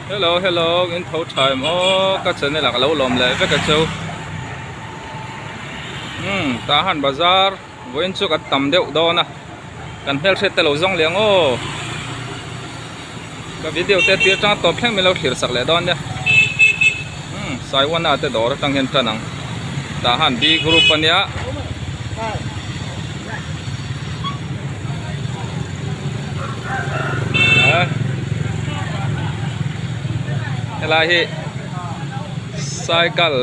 Hello hello in tho tha em aw ka channel ah ka lo lawm leh vek a cheu umm tah han bazar vawiin chu kan tam deuh dawn a kan hmelhriat te lo zawng leh ang aw ka video te tir tang tawp thleng min lo thlir sak leh dawn nia umm Saiwana te dawr atang hian tan ang tah han B group ania. Helai hi cycle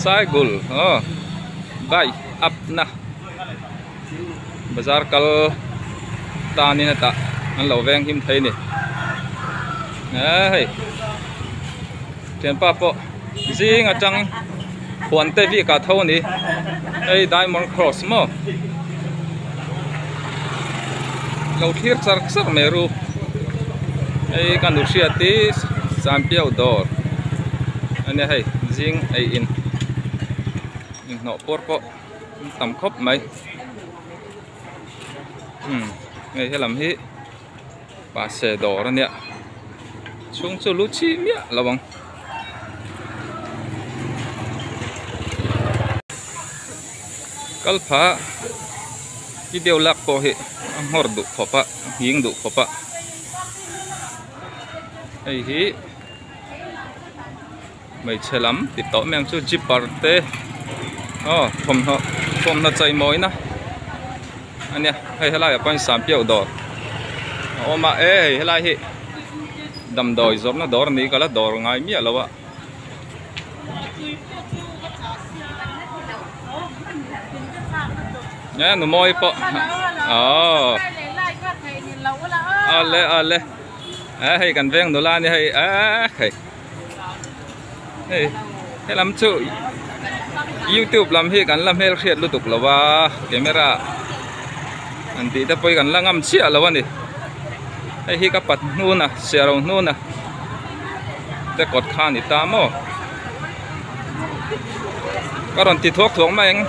cycle aw bike up na bazar kal tanin a tah an lo veng him thei a ni hei thianpa pawh zing atang huan te bik ah tho a ni hei diamond cross maw lo thlir char char mai ru hei ka nu hriat hi sanpiau dawr a nia hei zing ei in inhnawh pawr pawh an tam khawp mai umm hei helam hi. Mahse dawr a nia chhung chu lu chi miah lo ang. Kal phah video lak pawh hi a nghawr duh khawp a a nghing duh khawp a hei hi hmeichhe lam ti tawh mai ang chu jeeper te aw thawmhnaw thawmhnaw chei mawina a nia hei helaiah pawh hian sanpiau dawr a awm a e hei helai hi damdawi zawrhna dawr a ni ka la dawr ngai miah lo a. E nu mawi pawh aww awle awle e hei kan veng nula a ni hei e hei. Hei helam chu youtube lam hi kan la hmelhriat lutuk lo a camera an tih te pawh hi kan la ngam chiah lo a ni hei hi ka pat hnun a siaro hnun a te kawt kha a ni ta maw ka rawn ti thuak thuak mai ang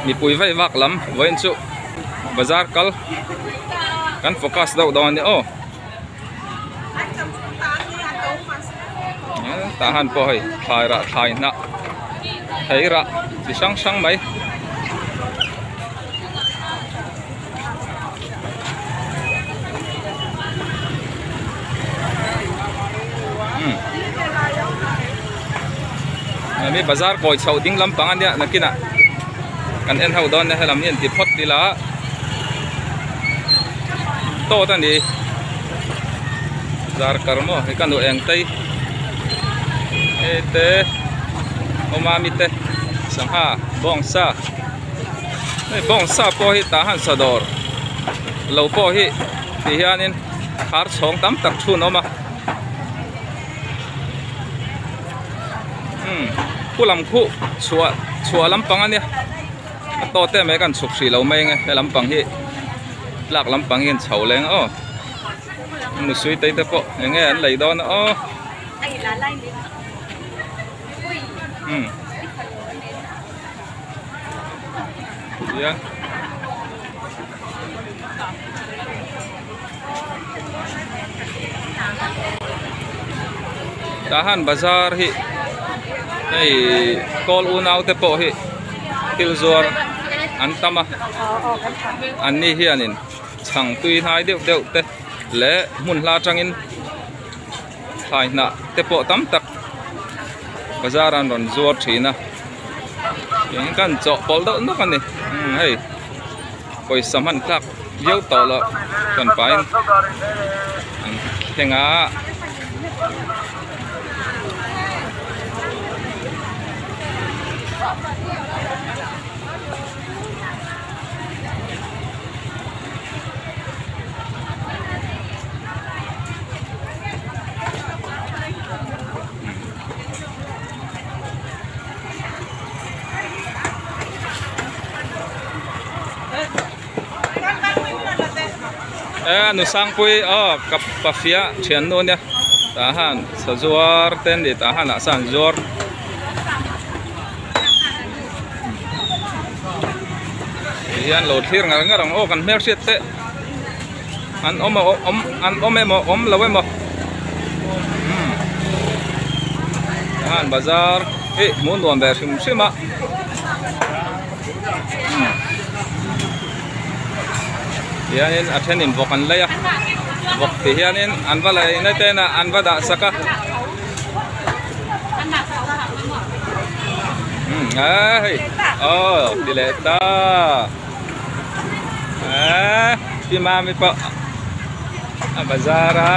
mipui vaih vak lam vawiin chu bazar kal. Kan focus deuh dawn a ni aw. Tah han pawh hei thlai rah thlai hnah thei rah chi hrang hrang mai. Mi bazar kawi chhoh ding lampang a nia nakinah kan en ho dawn nia helam hi an ti phawt ila tawt a ni zar kar maw hei ka nu eng tei hei te awmami te sangha bawngsa hei bawngsa pawh hi tah han sa dawr lo pawh hi ti hianin khar chhawng tam tak chhun a awm a. Umm khu lam khu chhuah chhuah lampang a nia a tawt em mai kan chhuk hrih lo mai ang e he lampang hi tlak lampang hi an chho leng aw nusui te te pawh eng nge an lei dawn a aw umm hian. Tah han bazar hi hei kawl unau te pawh hi thil zuar an tam a an ni hianin chhang tui hnai deuh deuh te leh hmun hla atangin thlai hnah te pawh tam tak bazar an rawn zuar thin a eng kan chawhpawlh deuh nawk a ni hei. Pawisa hman tlak viau tawh loh chuan pahin an thleng a. E nu sangpui aw ka pafia thiannu ania tah han sa zuar te an ni tah han ah sawn zuar ti hian lo thlir ngar ngar ang aw kan hmelhriat te. An awm a awm an awm emaw awm lo emaw umm tahan bazar hi hmuh nuam ve hrim hrim a umm tihianin a thenin vawk an lei a vawk ti hianin an va lei na ten a an va dah sak a umm a hei aw ti leh ta. Eee pi mami pawh a bazar a.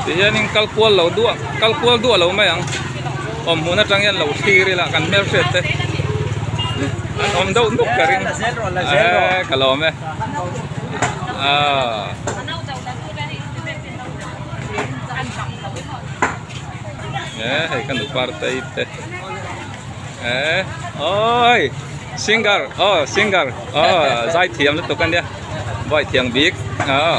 Tihianin kal kual lo duah kal kual duah lo mai ang. Awm hmun atang hian lo thlir ila kan hmelhriat te an awm deuh nuk ka ring eee ka lawm e aaa e hei ka nu partei te e awi singer aw singer aw zai thiam lutuk ania vawi thiang bik aw.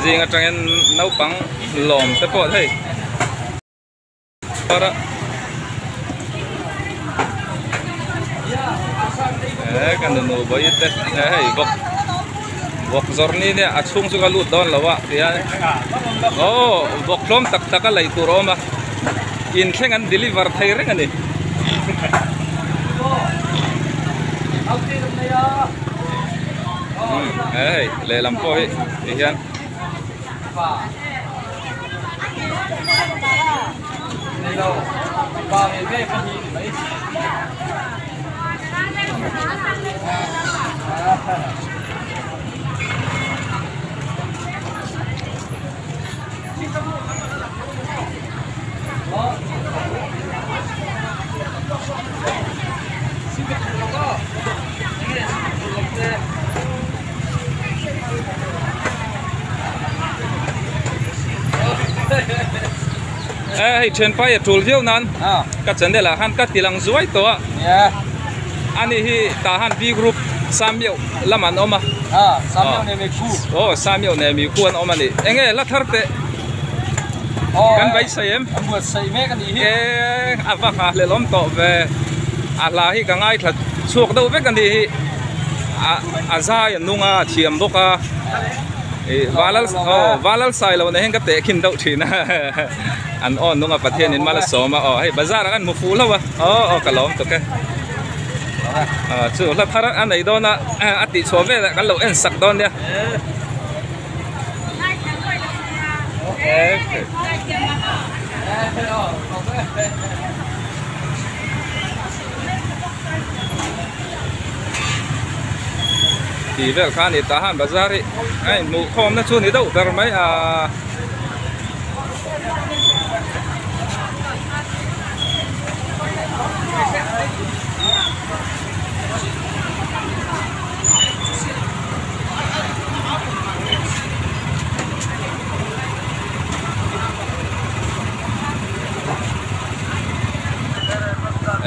Zing atangin naupang lawm te pawh hei para e ka nunu bawi te hei bawk. Vawk zawrh ni nia a chhung chu ka lut dawn lo a tihian aw vawk hlawm tak tak a lei tur a awm a inthleng an deliver thei reng a ni. Umm hei lehlam pawh hi tihian. Hei thianpa hi a tul viau nan ka channel ah khan ka ti lang zuai tawh a ani hi tah han B group Samiau lam an awm a aw Samiau nen mi khu an awm a ni enge la thar teh kan beisei em e a va nghahhlelh awm tawh ve a hla hi ka ngaithla chhuak deuh vek a ni hi a zai a nung a a thiam bawk a ih valal aw valal sai lo nen hian ka tehkhin deuh thin a an aw nung a Pathian in mal a sawm a aw hei bazar ah khan hmu fuh hlauh a aw aw ka lawm tuk e aw chu hla thar a nei dawn a a tih chhuah velah kan lo en sak dawn nia. Tih vel kha a ni tah han bazar hi a inhmuh khawmna chu ni deuh ber mai a.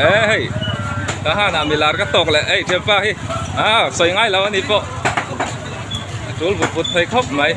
E hei ka hanah milar ka tawk leh hei thianpa hi ah sawi ngai lo a ni pawh a tul vut vut thei khawp mai.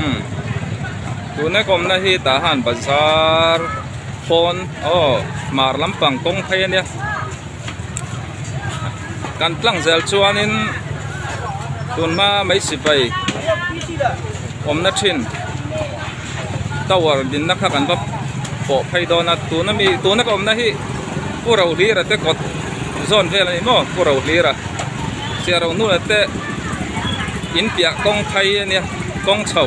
Umm tuna kawmna hi tah han bazar pawn aw hmar lampang kawng phei a nia. Kan tlang zel chuanin tun hma mai sipai awmna thin Tower dinna kha kan va pawh phei dawn a tuna mi tuna ka awmna hi Pu Rohlira te kawt zawn vel a ni maw Pu Rohlira chiah Rohnuna te in piah kawng phei a nia kawng chho.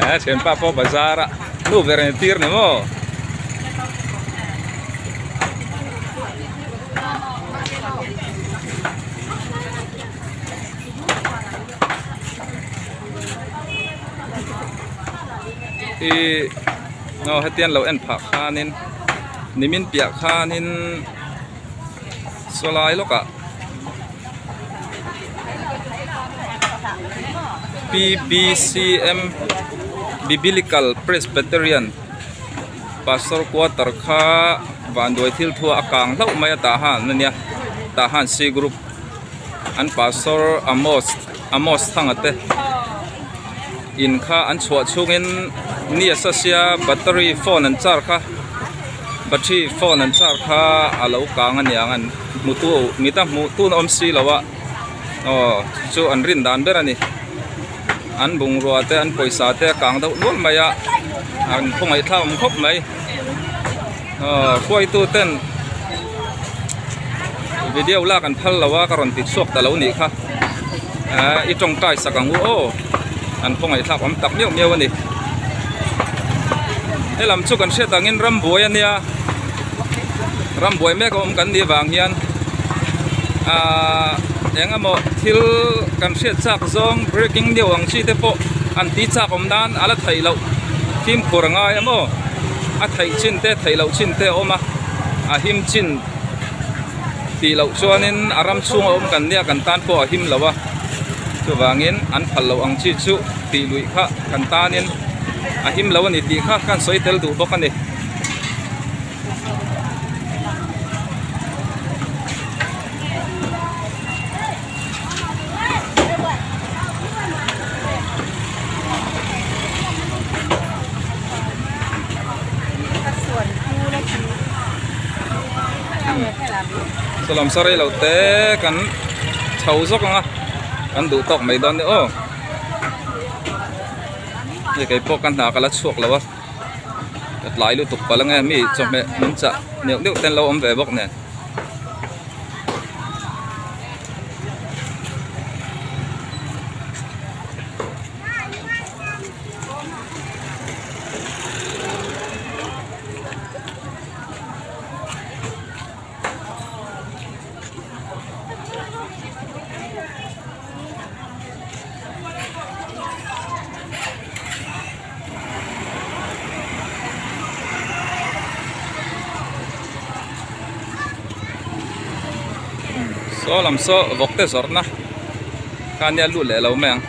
Eh thianpa pawh bazar a nu ber an tir ni maw. Ih aw hetiang lo en phah khanin nimin piah khanin sawlai lawkah P_B_C_M Biblical Presbyterian Pastor Quarter kha vanduai thil thu a kang hlauh mai a tah han ania tah han C group an Pastor Amos Amos Thanga te. In kha an chhuah chhungin ni a sa sia battery phone an char kha battery phone an char kha a lo kang a niang an hmu tu mita hmuh tun a awm si lo a aw chu an rin dan ber a ni an bungrua te an pawisa te a kang deuh nual mai a an khawngaih thlak awm khawp mai aw hruaitu ten video lak an phal lo a ka rawn ti chhuak ta lo nih kha. Ahh i tawngtai sak ang u aw an khawngaih thlak awm tak miau miau a ni helam chu kan hriat angin rambuai a nia rambuai mek a awm kan nih vang hian ahh eng emaw thil kan hriat chak zawng breaking news ang chi te pawh an ti chak awm nan a la theih loh fimkhur a ngai em aw a theih chin te theih loh chin te a awm a a him chin. Tih loh chuanin a ram chhunga awm kan nia kan tan pawh a him lo a, chuvangin an phal loh ang chi chu tih luih kha kan tanin a him lo a ni tih kha kan sawi tel duh bawk a ni. Sawlam sa rei lo te kan chho zawk ang a kan duh tawk mai dawn ni aw hei kei pawh ka hna ka la chhuak lo a ka tlai lutuk palh ange mi chawhmeh min chah neuh neuh te an lo awm ve bawk nen. Saw lam saw vawk te zawrhna kha nia lut leh lo mai ang.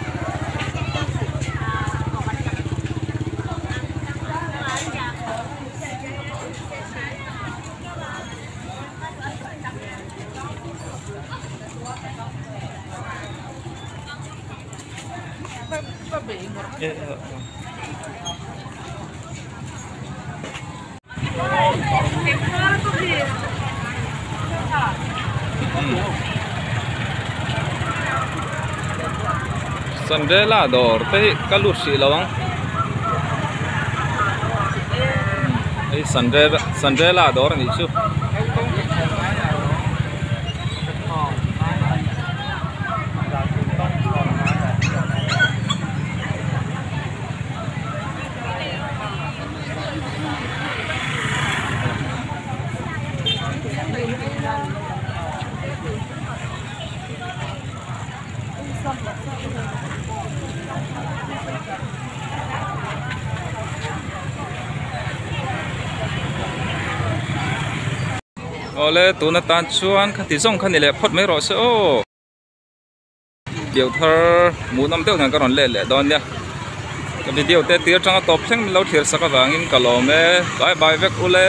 Sunrela dawr te hi ka lut hrih lo ang hei sunrela dawr a nih chu. Awle tun atan chuan khati zawng kha ni leh phawt mai rawh se aw. Piau thar hmuhnawm deuh nen ka rawn let leh dawn nia ka video te tir atanga tawp thleng min lo thlir sak avangin ka lawm e bye bye vek ule.